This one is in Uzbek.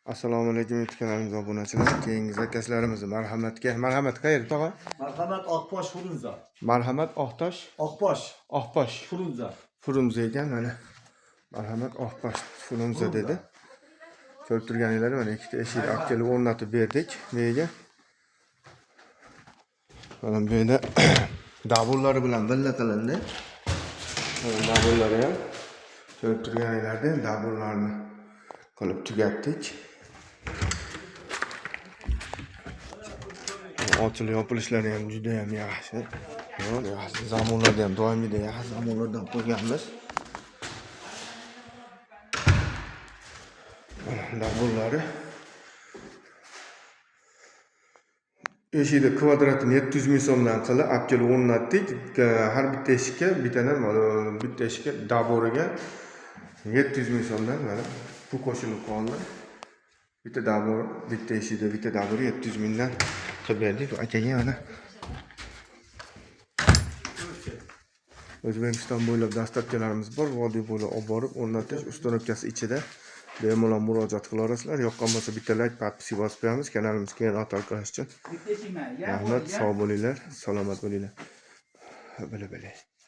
Assalomu alaykum, YouTube kanalimiz obunachilari. Keyingi zakazlarimizni Marhamatga. Marhamat qayerda, tog'a? Marhamat, Oqbosh, Frunza. Marhamat, Oqtosh, Oqbosh, Oqposh, Frunza. Frunze ekan mana. Marhamat, Oqposh, Frunze dedi. Ko'rib turganinglar, mana ikkita eshikni olib kelib o'rnatib berdik bu yerga. Mana bu yerda dabullari bilan birga qilindi. Mana dabullari ham ko'rib turganinglarda, dabullarni qilib tugatdik. Ochilib yopilishlari ham juda ham yaxshi. Yo'q, yaxshi. Zamonlarda ham doimiyda yaxshi zamonlardan qo'yganmiz. Mana dabullari. Eshikni kvadratini 700 ming so'mdan qilib olib kelib o'rnatdik. Har bitta eshikka bittadan, mana bitta eshikka daboriga 700 ming so'mdan mana bu qo'shilib qoldi. Bitta dabor, bitta eshikda bitta dabori 700 mingdan qilib berdik. Bu akaga mana O'zbekiston bo'ylab dastlabkilarimiz bor. Vodiy bo'ylab olib borib o'rnatish установкasi ichida. Bemalol murojaat qila olasizlar. Yoqqan bo'lsa bitta like, подписка bosib qo'yamiz. Kanalimiz keyinroq tarqalishi uchun. Rahmat, sog' bo'linglar, salomat bo'linglar. Bila bila.